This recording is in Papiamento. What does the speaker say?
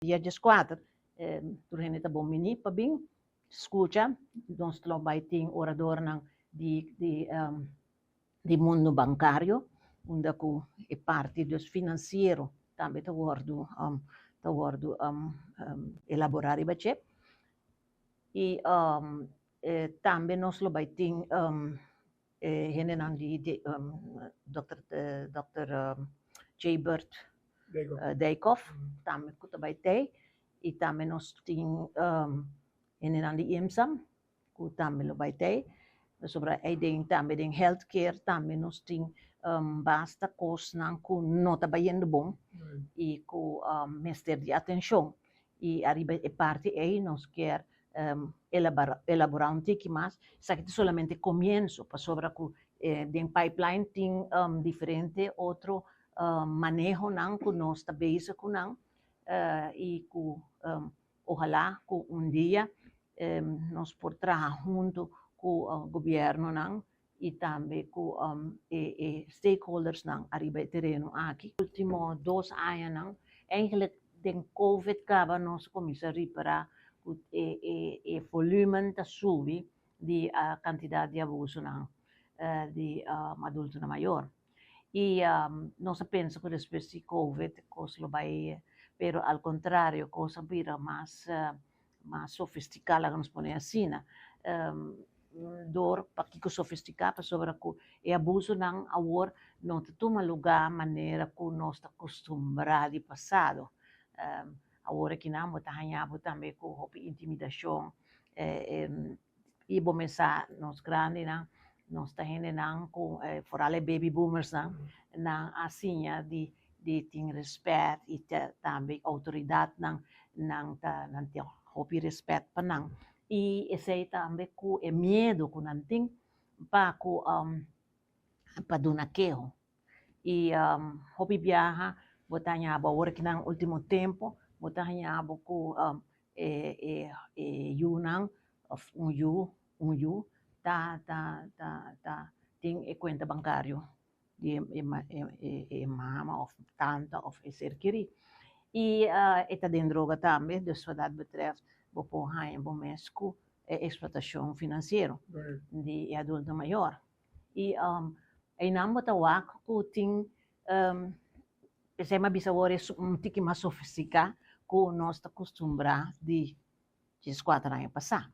Dia 14, tur hende ta bon bini pa bin scucha. Nos lo bay tin oradornan di mundo bancario, unda cu e parti dus financiero tambe ta wordo elabora riba dje. Y tambe nos lo bay tin hendenan di Dr. J. Bert Dijkhoff, tambe cu ta bay tey. Y tambe nos tin hendenan di IMSAM, cu tambe lo bay tey. Sobre e den tambe den healthcare tambe nos tin basta cosnan cu no ta bayendo bon y cu mester di atencion. Y ariba e parti ey nos kier elabora un tiki mas. Esaki ta solamente comienso, pasobra cu den pipeline tin diferente otro manehonan cu nos ta bezig cu nan y cu ohala cu un dia nos por traha hunto cu gobiernonan y tambe cu e stakeholdersnan ariba e tereno aki. Ultimo 2 añanan, eigenlijk den COVID caba nos a cuminsa ripara cu e volumen ta subi di e cantidad di abusonan di adultonan mayor. Y nos a pensa cu despues di COVID cos lo bay, pero al contrario, cos a bira mas sofistica, laga nos pone asina. Door pakico sofistica? Pasobra cu e abusonan awor no ta tuma lugar manera cu nos ta acostumbra di pasado. Awor aki nan bo ta haña bo tambe cu hopi intimidacion y bo mesa nos grandinan, nos ta hendenan cu vooral e baby boomers nan, nan a siña di tin respet y tambe autoridadnan nan tin hopi respet pa nan. Y esey tambe cu e miedo cu nan tin pa duna keho. Y hopi biaha bo ta haña bo awor aki nan ultimo tempo, bo ta haña bo cu e yunan of un yu ta tin e cuenta bancario di e mama of tanta of e ser keri. Y e ta den droga tambe, dus wat dat betreft, bo por haña bo mes cu e explotacion financiero di e adulto mayor. Y einan bo ta wak cu tin esey mi a bisa awor un tiki mas sofistica cu nos ta acostumbra di 14 aña pasa.